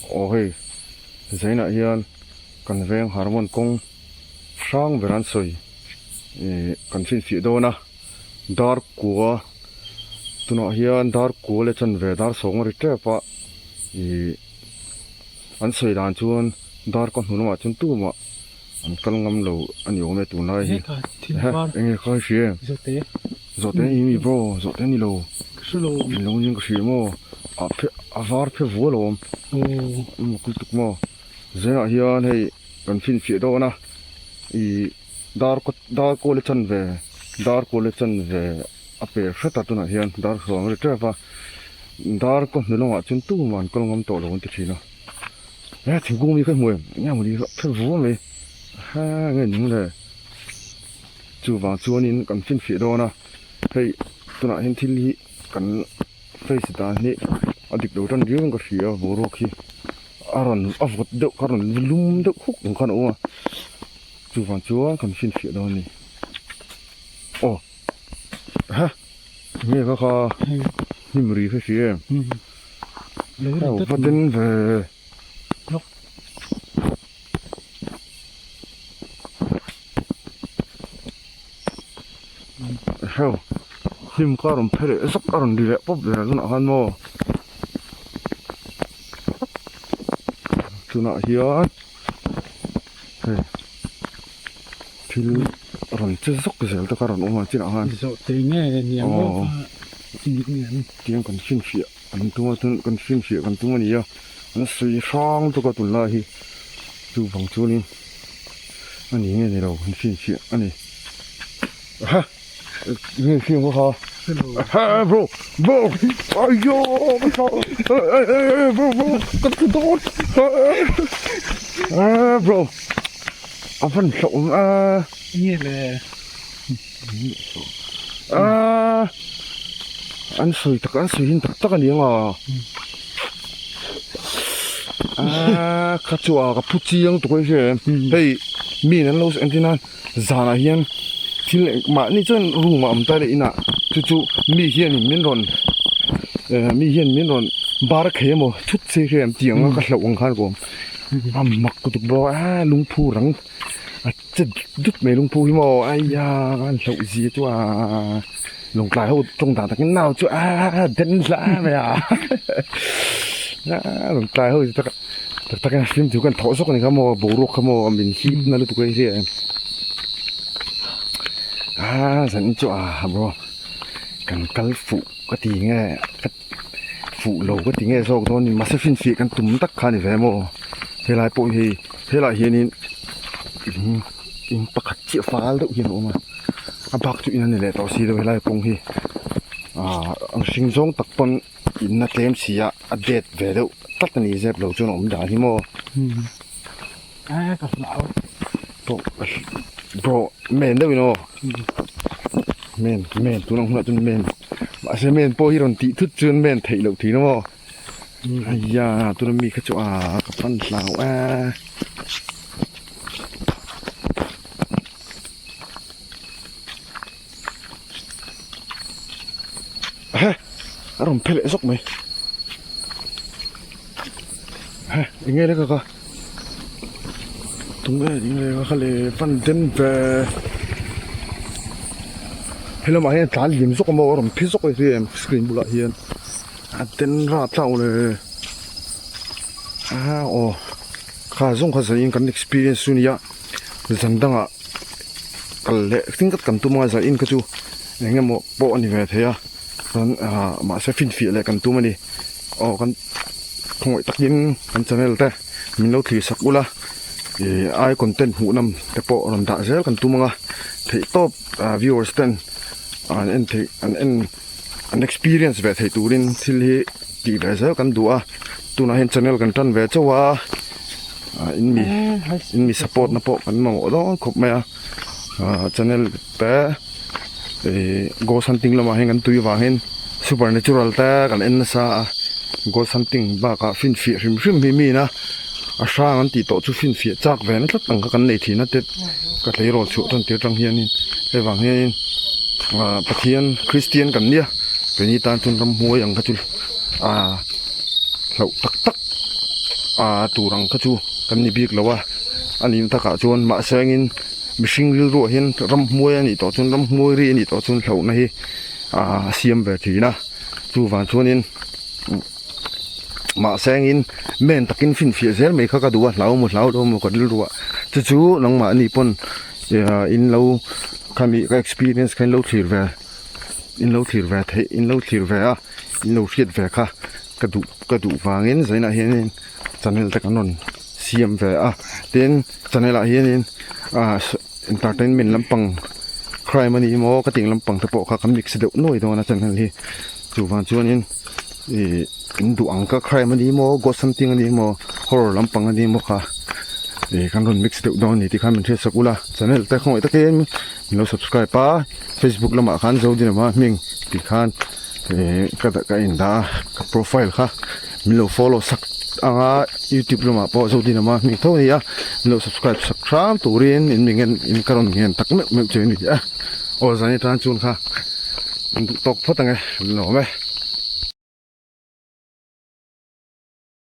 Aw hei zainah hian kan veng harmon kawng hrang ber an sawi ih kan finfiah dawn a dar kua tunah hian dar kua leh chanve dar sawng a ri tep a ih an sawi dan chuan dar kaw hnu lamah chuan tumah an kal ngam lo a ni awm e tunlai hi enge kha i hria em zawhte a ni mi bro zawhte a ni lo in lo ning ka hria maw a phe a var phe vual a awm emaw kul tuk maw zenah hian hei kan finfiah dawn a ih dar kaw dar kawl a chanve dar kawl a chanve a pe hret a tunah hian dar hruang a ri tep a dar kaw hnu lamah chuan tumah an kal ngam tawh lo an ti thin a. He thingkung mi kha hmu em eng emaw ni phet vuau mai ha nge nung le chuvang chuanin kan finfiah dawn a hei tunah hian thil hi kan face dan hi a dik lo tan riau in ka hria a boruak hi a rawn a vawt deuh kha a rawn lum deuh huk ang khan a awm a chuvang chuan kan finfiah dawn a ni aw ha enge kha kha hnim ri kha hria em. Aw va den ve. Heu hnim kha a rawn phe leh zak a rawn ri leh pawp zel tunah khan maw tunah hian hei thil rawn che zawk zel te kha a rawn awm a chinah khan aw. Tiang kan finfiah kan tum a chuan kan finfiah kan tum a ni a an sawi hrang tawk a tunlai hi chuvang chuanin a ni nge ni lo kan finfiah a ni ha nge fiam kha ha bro bro aiyo bro bro ka thu dawn bro a van hlauh a nge le. Aaa an sawi tak an sawi hin tak tak a ni ang a aaa kha chu a ka phu chiang tuk a hria em hei mi in an lo entir nan zanah hian thil mahni chuan room ah awm ta leh inah chu chu mi hianin min rawn eh mi hian min rawn bar khei emaw thut se hria em tih ang a ka hlauh ang khan ka awm a mak lutuk bawk a lungphu rang. A che dut mai lungphu hi maw aia an hlauh zia chu a lawngtlai ho tawng dan takin nau chu a den hla mai a lawngtlai ho tak tak takin a fimthu kan thawh zawk a ni kha maw boruak kha maw min hip na lutuk a hria em a zan chu a bro kan kal fuh ka ti nge ka fuh lo ka ti nge zawk dawn ni mahse finfiah kan tum tak kha a ni ve maw helai pawh hi helaiah hianin in in pakhat chiah fal deuh hian a awm a a bak chu in a ni leh tawh si lo helai kawng hi ahh ang hring zawng tak pawn in a tlem si a a det ve deuh tlat a ni zep lo chuan a awm dan hi maw bro men deuh in aw men men tunah hunah chuan men mahse men pawh hi rawn tih thut chuan men theih loh thin a maw aiya tuna mi kha chu a ka pan hlau a he a rawn phe leh zawk mai he eng nge le ka ka tunge eng nge ka le van den ve helamah hian tlan lim zawk a maw a rawn phe zawk a ni em screen bulah hian a den rat tlang le a aw kha zawng kha zanin kan experience chu nia zan dangah kal leh thing tak kan tum a zanin kha chu eng emaw pawh a ni ve thei a chuan ah mahse finfiah leh kan tum a ni aw kan khawngaih takin kan channel te min lo thlir sak ula ih ai content hmuh nawm te pawh rawn dah zel kan tum ang a theih tawp ah viewers ten an en theih an en an experience ve theih turin thil hi tih ve zel kan duh a tunah hian channel kan tan ve chauh a ah in mi in mi support na pawh kan mamawh dawn khawp mai a ah channel te ih ghost hunting lamah hian kan tui vangin supernatural te kan en nasa a ghost hunting bakah finfiah hrim hrim hi mi ina a hrang an tih tawh chu finfiah chak ve na tlat ang kha kan nei thin a te ka tleirawl chhuah tan tir atang hianin hei vang hianin ah Pathian Christian kan nia keini tan chuan ramhuai ang kha chu ah hlauh tak tak. Aa tur ang kha chu kan ni bik lo a, a nih takah chuan mahse angin mihring rilruah hian ramhmuai a nih tawh chuan ramhmuai ri a nih tawh chuan hlauhna hi aa a siam ve thin a, chuvang chuanin mahse angin men takin finfiah zel mai kha ka duh a hlau maw hlau lo maw ka rilruah chu chu nangmahni pawn in lo khami ka experience kha in lo thlir ve in lo thlir ve theih in lo thlir ve a in lo hriat ve kha ka duh ka duh vangin zainah hianin channel te kan rawn siam ve a tin channel ah hianin ah entertainment lampang crime a ni emaw ka tih lampang te pawh kha kan mix deuh nuai dawn a channel hi chuvang chuanin ih in duh ang kha crime a ni emaw ghost hunting a ni emaw horror lampang a ni emaw kha ih kan rawn mix deuh dawn a ni tih khan min hriatsak ula channel te khawngaih takin min lo subscribe a facebook lamah khan Zodinama hming tih khan Ih ka ka indah a ka profile kha min lo follow sak ang a youtube lamah pawh Zodinama hming tho a ni a min lo subscribe sak hram turin in mi ngen in ka rawn ngen tak meuh meuh che a ni a aw zan atang chuan kha an duh tawk phawt ang e an lawm e.